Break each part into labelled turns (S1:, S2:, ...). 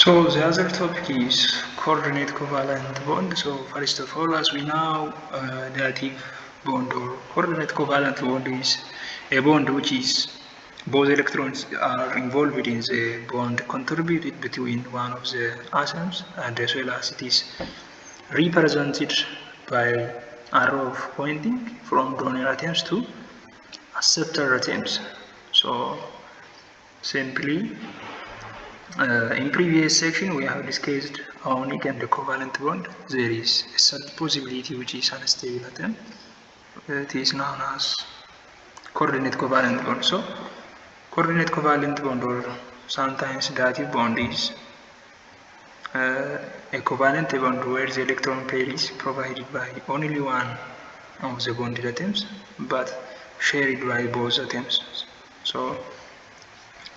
S1: So the other topic is coordinate covalent bond. So first of all, as we know, dative bond or coordinate covalent bond is a bond which is both electrons are involved in the bond contributed between one of the atoms, and as well as it is represented by arrow of pointing from donor atoms to acceptor atoms. So simply, in previous section we have discussed ionic and the covalent bond. There is a third possibility, which is unstable atom. It is known as coordinate covalent bond. So coordinate covalent bond, or sometimes dative bond, is a covalent bond where the electron pair is provided by only one of the bonded atoms but shared by both atoms. So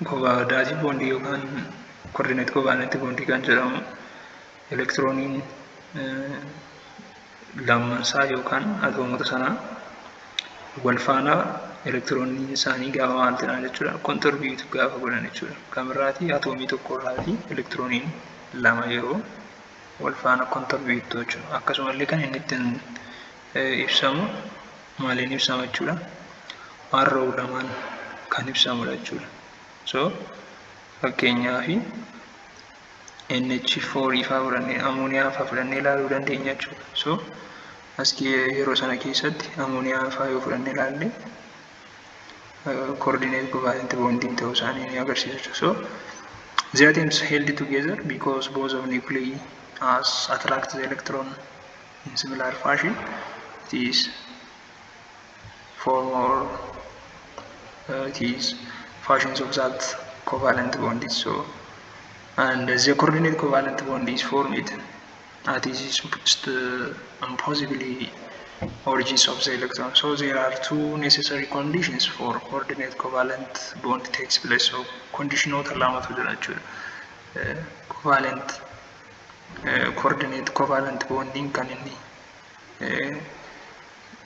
S1: dative bond yookaan coordinate covalent bond kan jedhamu elektirooniin lammansaa yookaan atoomota sanaa wal faana elektirooniin isaanii gaafa maal ta'an jechuudha, contribute gaafa godhan jechuudha. Kamirraatii atoomii tokko irraatii elektirooniin lama yeroo wal faana contribute jechuudha. Akkasumallee kan inni ittiin ibsamu maaliin ibsama jechuudha? Arrow lamaan kan ibsamudha jechuudha. So fakkeenyaaf NH4 faa fudhannee, amooniyaa faa fudhannee ilaaluu dandeenya jechuudha. So as yeroo sana keessatti amooniyaa faa yoo fudhannee ilaalle, coordinate covalent bonding ta'uu isaanii ni agarsiisa jechuudha. So the atoms held together because both of nuclei as attract the electron in similar fashion. It is form or it is fashions of that covalent bond. So and the coordinate covalent bond is formed at is the impossibly origins of the electron. So there are two necessary conditions for coordinate covalent bond takes place. So conditionoota lamatu jira jechuudha. Covalent, coordinate covalent bonding kan inni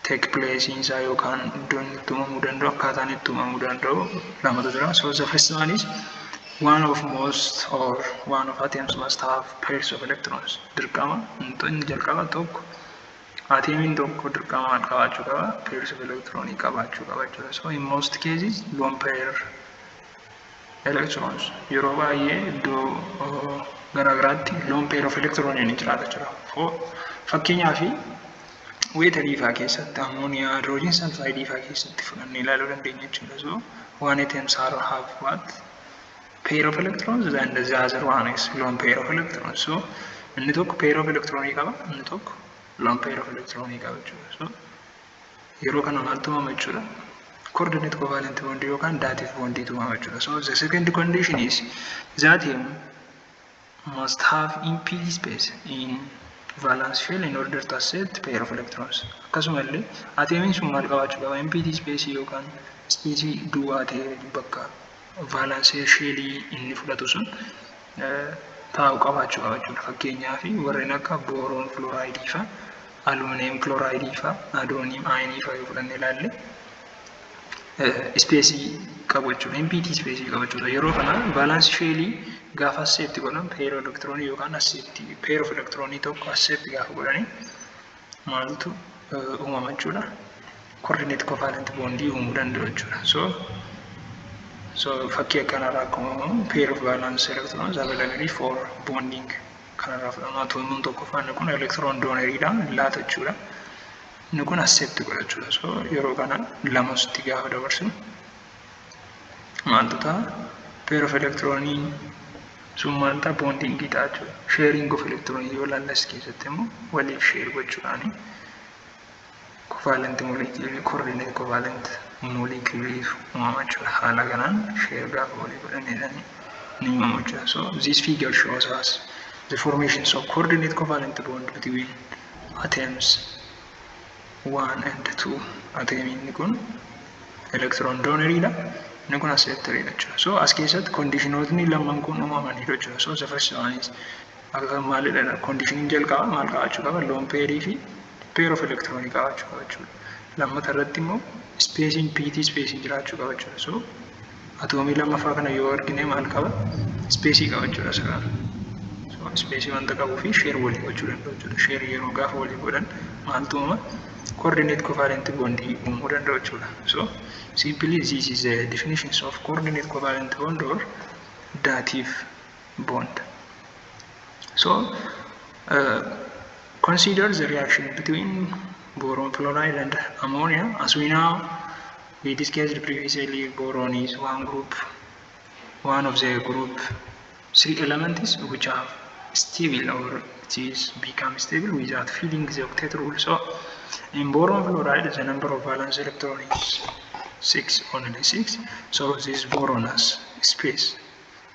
S1: take place isaa yookaan iddoon itti uumamuu danda'u, akkaataan itti uumamuu danda'u lamatu jira. So the first one is one of most or one of atoms must have pairs of electrons. Dirqama inni jalqaba tokko atomiin tokko dirqama maal qabaachuu qaba? Pairs of electronii qabaachuu qaba jechuudha. So in most cases, lone pair electrons, yeroo baay'ee iddoo garaagaraatti lone pair of electron ni jiraata jechuudha. Fakkeenyaaf waterii faa keessatti, ammooniyaa, hydrogen sulfide faa keessatti fudhannee ilaaluu dandeenya jechuudha. So one atoms are have what? Pair of electrons, and the other one is lone pair of electrons. So inni tokko pair of electronii qaba, inni tokko lone pair of electronii qaba jechuudha. So yeroo kana maaltu uumama jechuudha? Coordinate covalent bond yookaan dative bond uumama jechuudha. So the second condition is that atom must have empty space in valence shell in order to accept pair of electrons. Akkasumallee atomiin sun maal qabaachuu qaba? Empty space yookaan space duwwaa ta'e bakka valence shellii inni fudhatu sun taa'u qabaachuu qaba jechuudha. Fakkeenyaaf warreen akka boron fluoride fa'a, aluminum chloride fa'a, hydronium ionii fa'a yoo fudhannee ilaalle, spaceii qabu jechuudha. Empty spaceii qabu jechuudha. Yeroo kana valence shellii gaafa accept godhan, pair electronii yookaan accept pair of electronii tokko accept gaafa godhani, maaltu uumama jechuudha? Coordinate covalent bondii uumuu danda'u jechuudha. So fakkii akkanarraa akkuma uumamu pair of valence electrons available for bonding kanarraa fudhama. Atomiin tokkoffaan kun electron donoriidha, laata jechuudha. Inni kun accept godha jechuudha. So yeroo kana lamatti gaafa dabarsu maaltu ta'a? Pair of electronii sun maal ta'a? Bondingii ta'a jechuudha. Sharing of electronii yoo ilaallas keessatti immoo waliif share gochuudhaani covalent molecule, coordinate covalent molecule uumama jechuudha. Haala kanaan share gaafa walii godhanidhaan ni uumama jechuudha. So this figure shows us the formations of coordinate covalent bond between atoms 1 and 2. Atomiin kun electron donoriidha. Inni kun acceptoridha jechuudha. So as keessatti conditionootni lamaan kun uumamaniiru jechuudha. So the first one is akka maalidha? Conditioniin jalqaba maal qabaachuu qaba? Lone pairii fi pair of electronii qabaachuu qaba jechuudha. Lammata irratti immoo spaceiin, empty spaceiin jiraachuu qaba jechuudha. So atoomii lammaffaa kana yoo argine maal qaba? Spaceii qaba jechuudha asirraa. Spaceii wanta qabuu fi share walii gochuu danda'u jechuudha. Share yeroo gaafa walii godhan maaltu uumama? Coordinate covalent bondii uumuu danda'u jechuudha. So simply this is the definitions of coordinate covalent bond or dative bond. So consider the reaction between boron fluoride and ammonia. As we know, we discussed previously, boron is one of the group three elements which are stable or it is become stable without filling the octet rule. So in boron fluoride, the number of valence electron is six, only six. So this boron has space.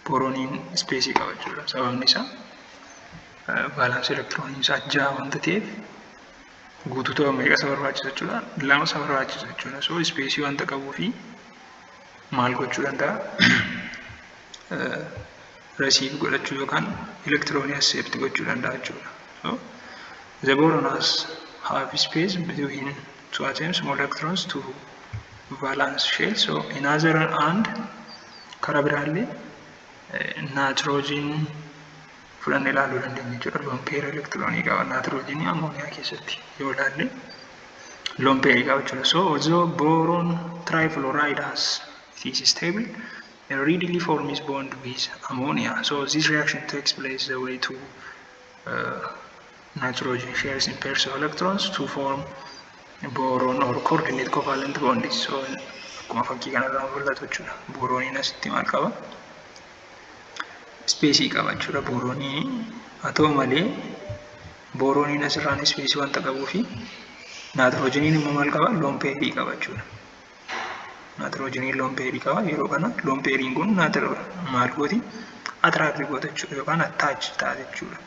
S1: Boroniin space qaba jechuudha. Sababni isaa valence electron isaa jaha wanta ta'eef guutuu ta'uu meeqa isa barbaachisa jechuudha? Lama isa barbaachisa jechuudha. So space wanta qabuu fi maal gochuu danda'a? Receive godhachuu yookaan elektiroonii accept gochuu danda'a jechuudha. So the boron has have space between two atoms, more electrons to valence shell. So in other hand, karaa biraallee naatiroojiin fudhannee ilaaluu dandeenya jechuudha. Lone pair elektiroonii qaba naatiroojiinii ammooniyaa keessatti yoo ilaalle lone pairii qaba jechuudha. So although boron trifluoride has it is stable, it readily forms bond with ammonia. So this reaction takes place the way to nitrogen shares in pairs of electrons to form boron or coordinate covalent bonds. So akkuma fakkii kanarraa mul'atu jechuudha. Boorooniin asitti maal qaba? Spaceii qaba jechuudha boorooniin. Haa ta'u malee boorooniin asirraan spaceii wanta qabuu fi naatiroojiniin immoo maal qaba? Lone pairii qaba jechuudha. Naatiroojiniin lone pairii qaba. Yeroo kana lone pairiin kun maal gooti? Attract goota jechuudha yookaan attach ta'a jechuudha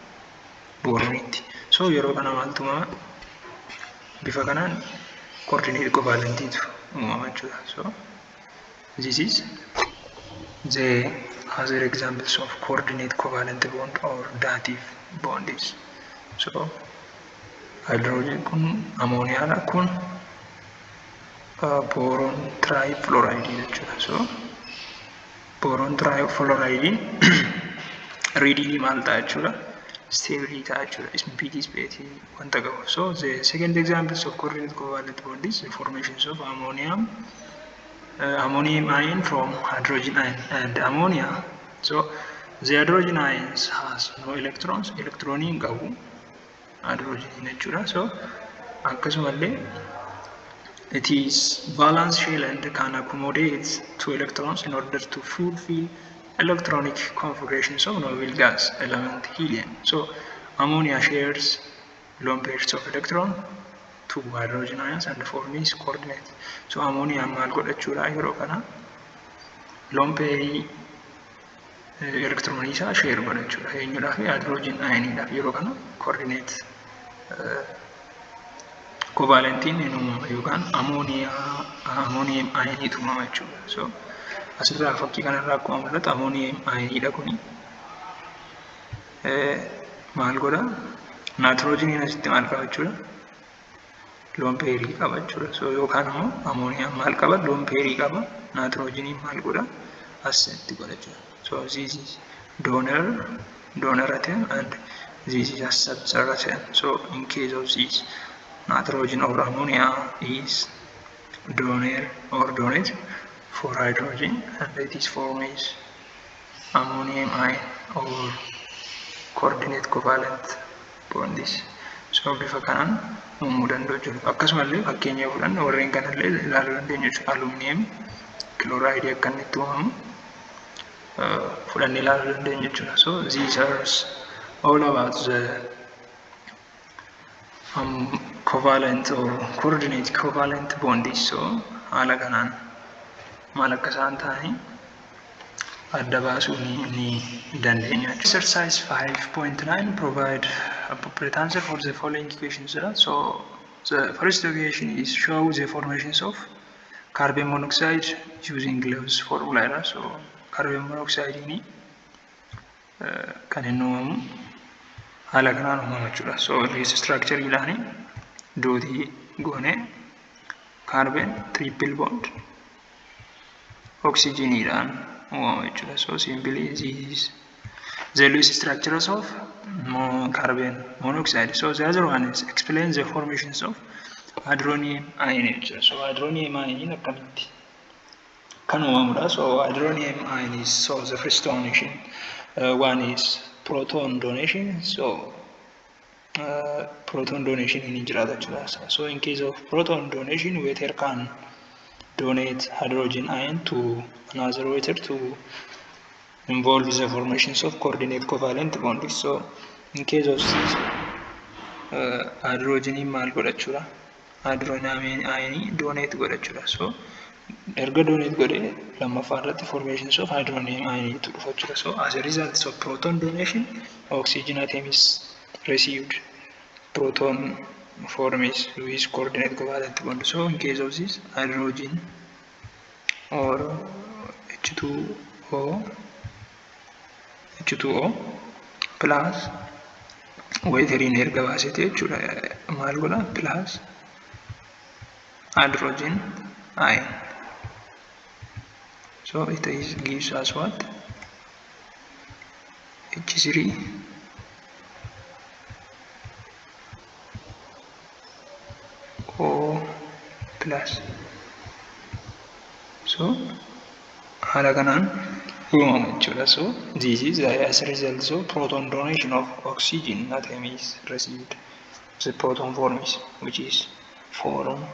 S1: booroonitti. So yeroo kana maaltu uumama? Bifa kanaan coordinate covalentiitu uumama jechuudha. So this is the other examples of coordinate covalent bond or dative bonds. So hydrogen kun ammooniyaadha, kun boron trifluoride jechuudha. So boron trifluoride readily maal ta'a jechuudha? Stable ta'a jechuudha. Empty space wanta qabu. So the second examples of coordinate covalent bond is the formations of ammonium ion from hydrogen ion and ammonia. So the hydrogen ions has no electrons, electronii hin qabu hydrogen jechuudha. So akkasumallee it is valence shell and can accommodate two electrons in order to fulfill electronic configurations of noble gas element helium. So ammonia shares lone pairs of electron to hydrogen ions and forms coordinate. So ammonia maal godhachuudha yeroo kana? Lone pairii elektiroonii isaa share godha jechuudha. Eenyudhaaf? Hydrogen ioniidhaaf. Yeroo kana coordinate covalentiin ni uumama yookaan ammonium ioniitu uumama jechuudha. So asirraa fakkii kanarraa akkuma mul'atu ammonium ioniidha kuni. Maal godha? Naatiroojiniin asitti maal qaba jechuudha? Lone pairii qaba jechuudha. So yookaan immoo ammooniyaan maal qaba? Lone pairii qaba. Naatiroojiniin maal godha? Accept godha jechuudha. So this is donor atom and this is acceptor atom. So in case of this, nitrogen or ammonia is donor or donate for hydrogen and it is forms ammonium ion or coordinate covalent bonds. So bifa kanaan uumuu danda'u jechuudha. Akkasumallee fakkeenya fudhanne warreen kanallee ilaaluu dandeenya jechuudha. Aluminum chloride akka inni itti uumamu fudhannee ilaaluu dandeenya jechuudha. So these are all about the covalent or coordinate covalent bonds. So haala kanaan maal akka isaan ta'anii adda baasuu ni dandeenya. Exercise 5.9, provide appropriate answer for the following questions. So the first question is show the formations of carbon monoxide using Lewis formula. So carbon monoxide ni kan inni uumamu haala kanaan uumama jechuudha. So Lewis structure ilaani dotii goone carbon triple bond oxygeniidhaan uumama jechuudha. So simply this is the Lewis structures of Carbon monoxide. So the other one is explain the formations of hydronium ion jechuudha. So hydronium ion akkamitti kan uumamudha. So hydronium ion is, so the first one is proton donation. So proton donation ni jiraata jechuudha. So in case of proton donation, water can donate hydrogen ion to another water to involve the formations of coordinate covalent bonds. So in case of this, hydrogen maal godhachuudha? Hydrogen ion donate godhachuudha. So erga donate godhe, lammaffaa irratti formations of hydronium ion tu dhufa jechuudha. So as a result of proton donation, oxygen atom is received proton forms with coordinate covalent bond. So in case of this, hydrogen or H2O plus wateriin erga baasete jechuudha, maal godha? Plus hydrogen ion. So it is gives us what? H3O plus. So haala kanaan uumama jechuudha. So this is as a result of proton donation of oxygen atom is received the proton forms, which is form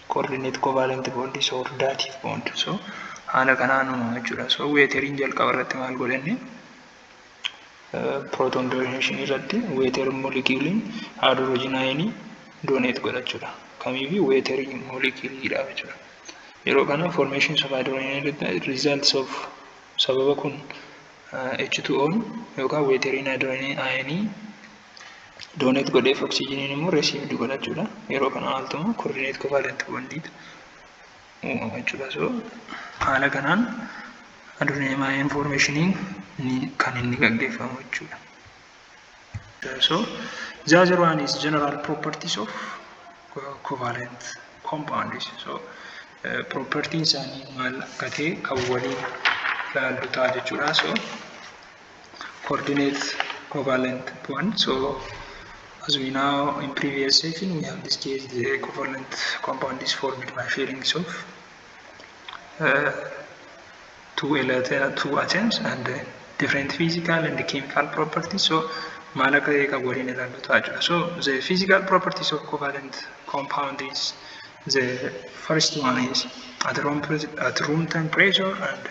S1: coordinate covalent bonds or dative bond. So haala kanaan uumama jechuudha. So wateriin jalqaba irratti maal godhanne? Proton donation irratti water moleculein hydrogen ion donate godha jechuudha. Kamiifi? Waterii moleculeidhaaf jechuudha. Yeroo kana formations of hydrogen results of sababa kun H2O yookaan wateriin hydrogen ion donate godheef, oxygeniin immoo received godha jechuudha. Yeroo kana maaltu? Coordinate covalent bondiitu uumama jechuudha. So haala kanaan hydrogen ion formationiin kan inni gaggeeffamu jechuudha. So the other one is general properties of covalent compounds. So propertiin isaanii maal akka ta'e kan waliin ilaallu ta'a jechuudha. So coordinate covalent bond. So as we know, in previous section we have discussed the covalent compound is formed by sharing of two atoms and different physical and chemical properties. So maal akka ta'e kan waliin ilaallu ta'a jechuudha. So the physical properties of covalent compound is, the first one is at room temperature, and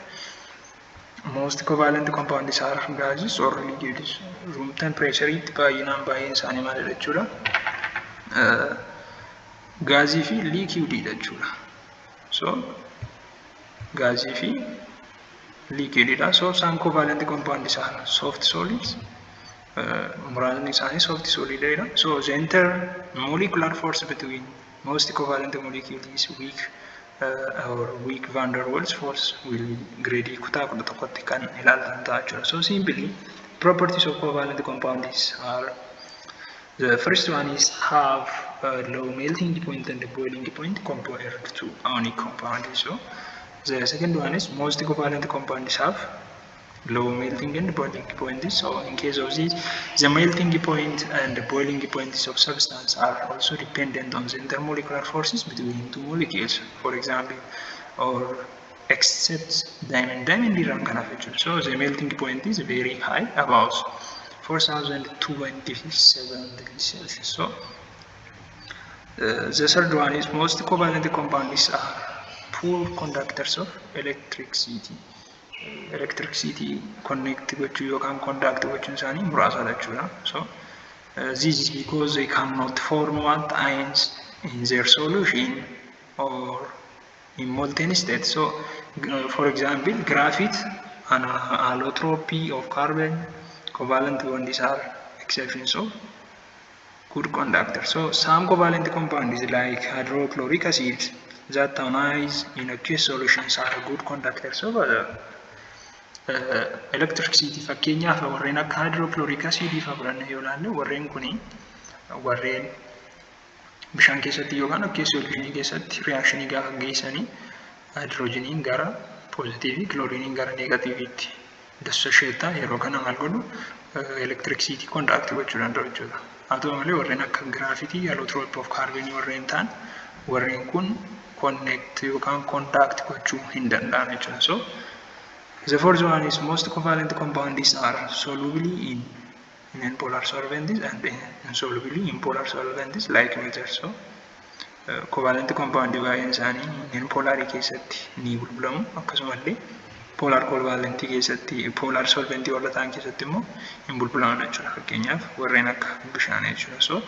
S1: most covalent compounds are gases or liquids. Room temperature itti baay'inaan baay'een isaanii maalidha jechuudha? Gaazii fi liquididha jechuudha. So gaazii fi liquididha. So some covalent compounds are soft solids. Muraasni isaanii soft solididha. So the intermolecular force between most covalent molecules is weak or weak van der Waals force will grade kutaa 11tti kan ilaaltan ta'a jechuudha. So simply, properties of covalent compounds are, the first one is have a low melting point and boiling point compared to ionic compound. So the second one is most covalent compounds have low melting and boiling points. So in case of this, the melting point and the boiling points of substance are also dependent on the intermolecular forces between two molecules. For example, or except diamond, diamond irraan kan hafe jechuudha. So the melting point is very high, about 4027 degrees Celsius. So the third one is most covalent compounds are poor conductors of electricity. Electricity connect gochuu yookaan conduct gochuun isaanii muraasadha jechuudha. So this is because they cannot form what? Ions in their solution or in molten state. So for example, graphite and allotropy of carbon, covalent bonds are exceptions of good conductor. So some covalent compounds like hydrochloric acid that ionize in aqueous solutions are good conductors of electricity. Fakkeenyaaf, warreen akka hydrochloric acid fa'aa fudhannee yoo ilaalle, warreen kuni warreen bishaan keessatti yookaan aqueous solution keessatti reactionii gaafa geessanii, hydrogeniin gara positive, chloriniin gara negativetti dissociate. Yeroo kana maal godhu? Electricity conduct gochuu danda'u jechuudha. Haa ta'u malee, warreen akka giraafitii, allotrope of kaarbonii warreen ta'an, warreen kun connect yookaan conduct gochuu hin danda'an jechuudha. So the fourth one is most covalent compounds are soluble in non-polar solvents and insoluble in polar solvents like water. So covalent compound baay'een isaanii non-polar keessatti ni bulbulamu, akkasumallee polar covalent keessatti, polar solvent warra ta'an keessatti immoo hin bulbulaman jechuudha. Fakkeenyaaf, warreen akka bishaanii jechuudha. So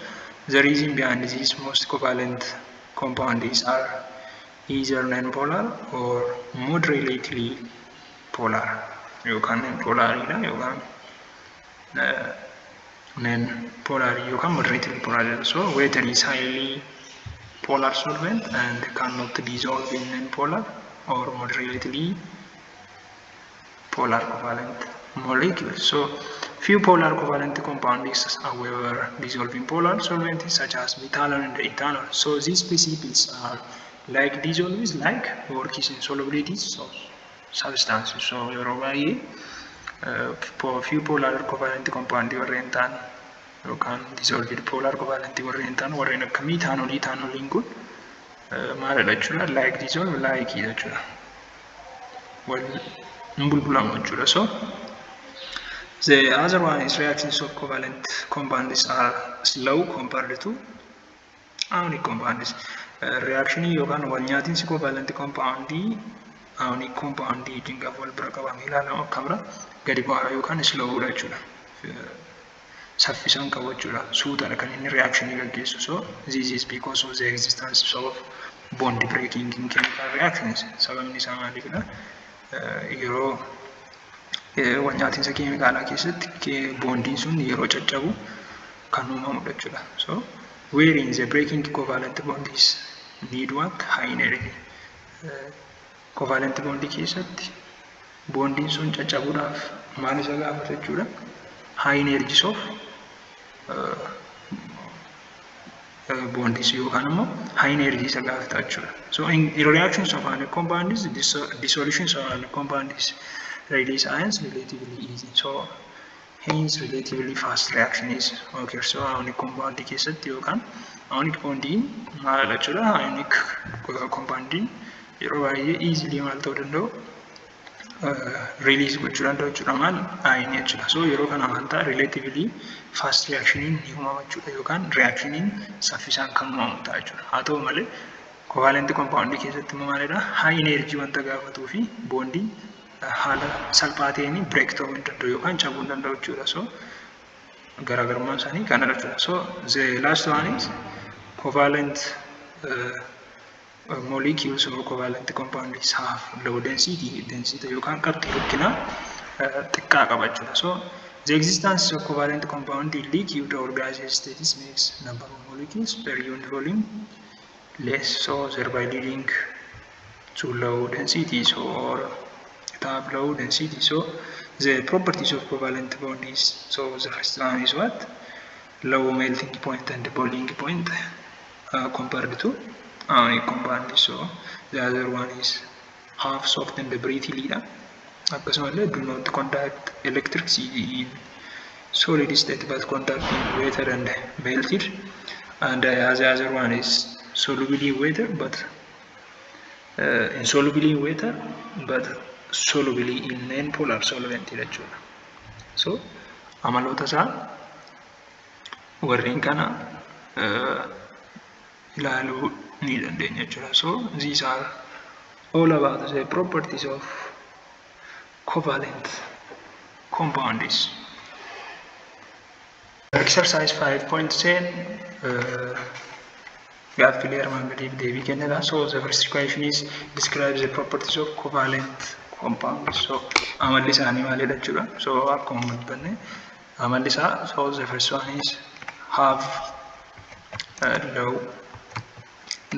S1: the reason behind this, most covalent compounds are either non-polar or moderately polar, yookaan non-polaridha yookaan non-polar yookaan moderately polar. So water is highly polar solvent and cannot dissolve in non-polar or moderately polar covalent molecules. So few polar covalent compounds, however, dissolve in polar solvents such as methanol and ethanol. So these principles are like dissolves like works in solubilities of substances. So yeroo baay'ee few polar covalent compound warreen ta'an yookaan dissolved polar covalent warreen ta'an, warreen akka methanolii, ethanoliin kun maalidha jechuudha? Like dissolve like jechuudha. Wal hin bulbulamu jechuudha. So the other one is reactions of covalent compounds are slow compared to ionic compounds. Reactionii yookaan wal nyaatinsi covalent compoundii ionic compoundii wajjin gaafa wal bira qabamee ilaalamu akkamira gadi bu'aa yookaan slowdha jechuudha. Saffisaan qabu jechuudha. Suutadha kan inni reactionii gaggeessu. So this is because of the existence of bond breaking in chemical reactions. Sababni isaa maaliifidha? Yeroo wal nyaatinsa keemikaalaa keessatti bondiin sun yeroo caccabu kan uumamudha jechuudha. So wherein the breaking covalent bond is need what? High energy. Covalent bondii keessatti bondiin sun caccabuudhaaf maal isa gaafata jechuudha? High energies of bonds yookaan immoo high energy isa gaafata jechuudha. So in reactions of ionic compounds, dissolutions of ionic compounds release ions relatively easy. So hence relatively fast reaction is occur. So ionic compound keessatti yookaan ionic bondiin maalidha jechuudha? Ionic compoundiin yeroo baay'ee easily maal ta'uu danda'u? Release gochuu danda'u jechuudha, maal, ion jechuudha. So yeroo kana maal ta'a? Relatively fast reactioniin ni uumama jechuudha, yookaan reactioniin saffisaan kan uumamu ta'a jechuudha. Haa ta'u malee, covalent compound keessatti immoo maalidha? High energy wanta gaafatuu fi bondiin haala salphaa ta'een break ta'uu hin danda'u yookaan cabuu hin danda'u jechuudha. So garaagarummaan isaanii kanadha jechuudha. So the last one is covalent molecules or covalent compounds have low density, density yookaan qabxii rukkinaa xiqqaa qaba jechuudha. So the existence of covalent compound in liquid or gaseous states makes number of molecules per unit volume less, so thereby leading to low densities or it have low density. So the properties of covalent bond is, so the first one is what? Low melting point and boiling point compared to ionic compound. So the other one is have soft and brittle dha. Akkasumallee do not conduct electricity in solid state but conduct in water and melted, and the other one is soluble in water but insoluble in water but soluble in non-polar solvent jechuudha. So amaloota isaa warreen kana ilaaluu ni dandeenya jechuudha. So these are all about the properties of covalent compounds. Exercise 5.10 gaaffilee armaan gadiif deebii kennedha. So the first question is describe the properties of covalent compounds. So amalli isaanii maalidha jechuudha. So akkuma dubbanne amalli isaa, so the first one is have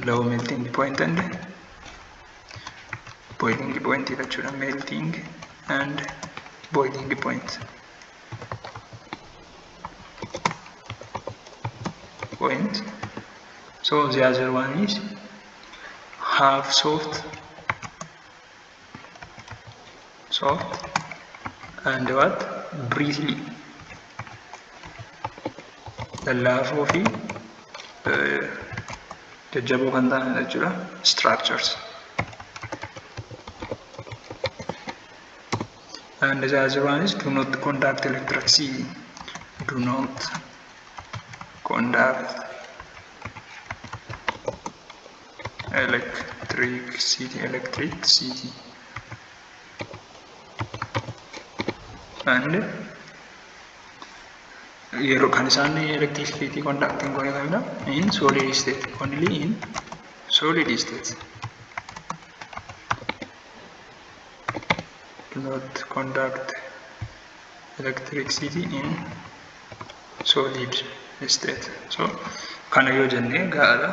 S1: low melting point and boiling point jechuudha. Melting and boiling point. So the other one is have soft and what? Brittle Lallaafoo fi jajjaboo kan ta'anidha jechuudha. Structures. And the other one is do not conduct electricity. Do not conduct electricity. Electricity. And yeroo kan isaan electricity conducting godhe kamidha? In solid state. Only in solid state. Do not conduct electricity in solid state. So kana yoo jenne gahaadha,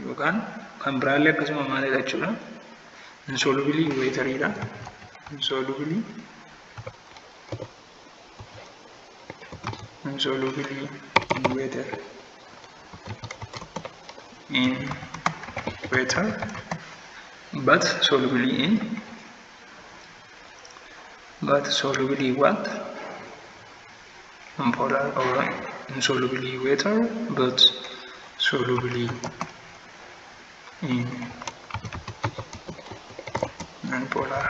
S1: yookaan kan biraallee akkasuma maalidha jechuudha. Insoluble wateriidha. Insoluble in water, in water, but soluble in, but soluble what? Nonpolar, or insoluble water but soluble in nonpolar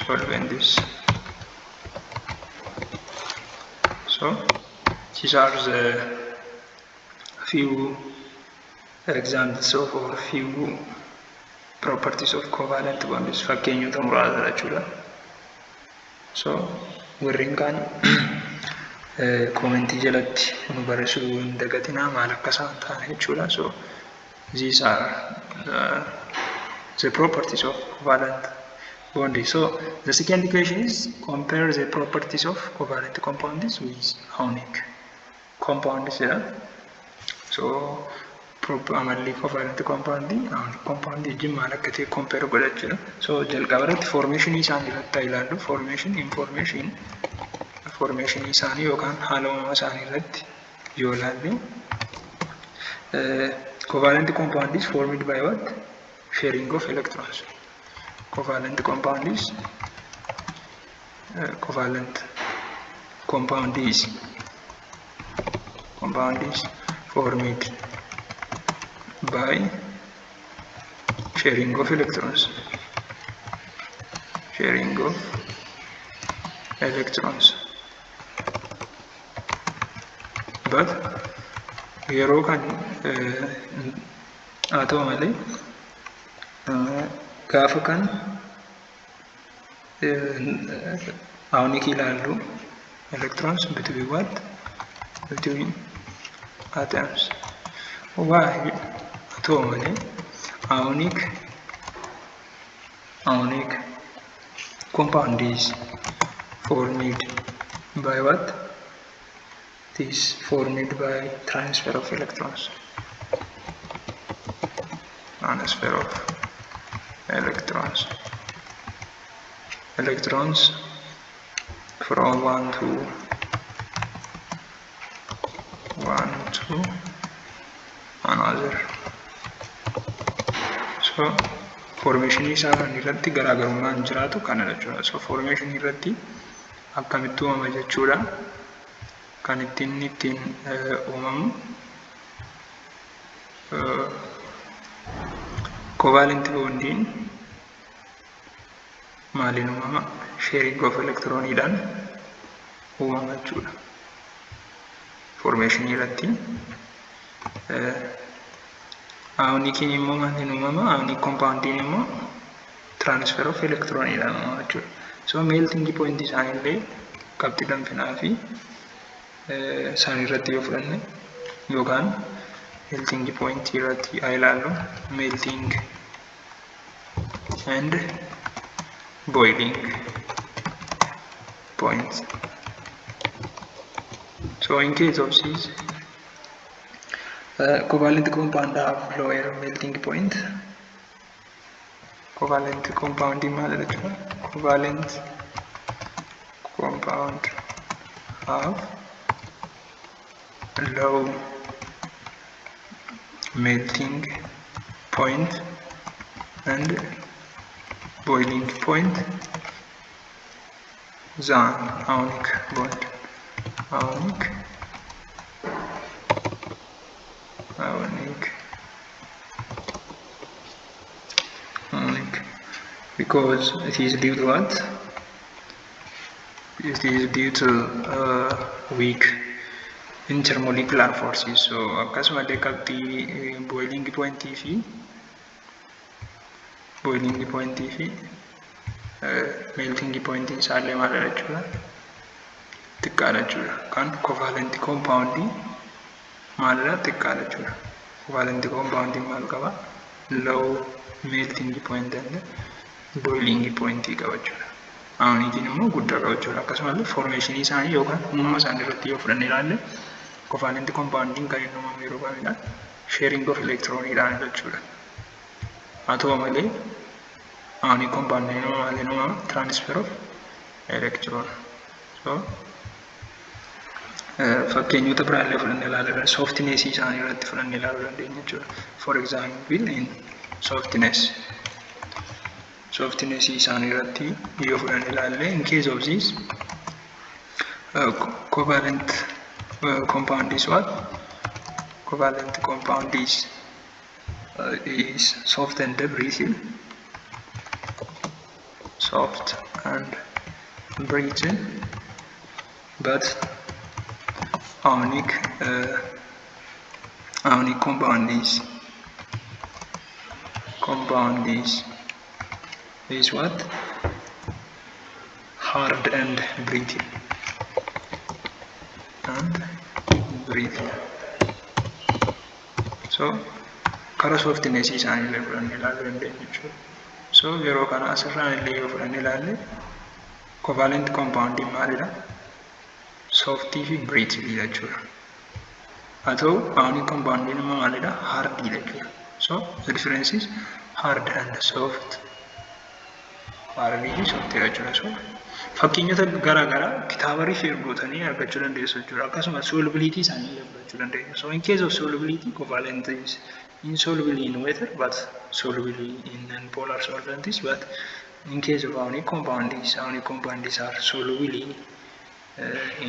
S1: solvents. So these are the few examples of or few properties of covalent bonds, fakkeenyota muraasa jechuudha. So warreen kaan commentii jalatti nu barreessuu hin dagatinaa, maal akka isaan ta'an jechuudha. So these are the properties of covalent bond. So the second question is compare the properties of covalent compounds with ionic compounds jedha. So amalli covalent compound ionic compound wajjin maal akka ta'e compare godha jechuudha. So jalqaba irratti formation isaanii irratti haa ilaallu. Formation, information, formation isaanii yookaan haala uumama isaanii irratti yoo ilaalle, covalent compound is formed by what? Sharing of electrons. Covalent compound is covalent compound is formed by sharing of electrons, sharing of electrons. But yeroo kan haa ta'u malee, gaafa kan ionic ilaallu, electrons between what? Between atoms. Why? Haa ta'u malee, ionic compound is formed by what? It is formed by transfer of electrons, transfer of electrons, electrons from one to another. So formation isaa kan irratti garaagarummaan jiraatu kana jechuudha. So formation irratti akkamitti uumama jechuudha. Kan ittiin uumamu, covalent bondiin maaliin uumama? Sharing of electroniidhaan uumama jechuudha. Formation irratti. Ioniciin immoo maaliin uumama? Ionic compoundiin immoo transfer of electroniidhaan uumama jechuudha. So melting point isaaniillee, qabxii danfinaa fi isaan irratti yoo fudhanne, yookaan melting point irratti haa ilaallu, melting and boiling point. So in case of this, covalent compound have lower melting point. Covalent compound maal jechuudha? Covalent compound have low melting point and boiling point. than ionic bond. Ionic, because it is due to what? It is due to weak intermolecular forces. So akkasumallee qabxii boiling pointii fi melting pointii isaallee maalidha jechuudha? Xiqqaadha jechuudha. Kan covalent compound maalidha? Xiqqaadha jechuudha. Covalent compound maal qaba? Low melting point and boiling point qaba jechuudha. Ioniciin immoo guddaa qaba jechuudha. Akkasumallee formation isaanii yookaan uumama isaanii irratti yoo fudhanne ilaalle, covalent compoundiin kan inni uumamu yeroo kamidha? Sharing of electroniidhaan jechuudha. Haa ta'u malee ionic compoundiin immoo maaliin uumama? Transfer of electron. So fakkeenyota biraallee fudhannee ilaaluu, softness isaanii irratti fudhannee ilaaluu dandeenya jechuudha. For example, in softness isaanii irratti yoo fudhannee ilaalle, in case of this covalent compound is what? Covalent compound is soft and brittle, soft and brittle, but ionic compound is what? Hard and brittle and brittle. So kara softness isaanii illee fudhannee ilaaluu dandeenya jechuudha. So yeroo kana asirraan illee yoo fudhannee ilaalle, covalent compound maalidha? Softii fi brittle jechuudha. Haa ta'u, ionic compound immoo maalidha? Hard jechuudha. So the difference is hard and soft. Hard fi soft jechuudha. So fakkeenyota garaa garaa kitaaba refer gootanii argachuu dandeessu jechuudha. Akkasumas solubility isaanii illee fudhachuu dandeenya. So in case of solubility, covalent is insoluble in water but soluble in non-polar solvents, but in case of ionic compounds, ionic compounds are soluble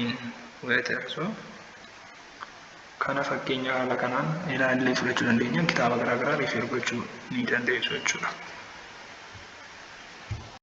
S1: in water. So kana fakkeenya haala kanaan ilaallee fudhachuu dandeenya. Kitaaba garaa garaa refer gochuu ni dandeessu jechuudha.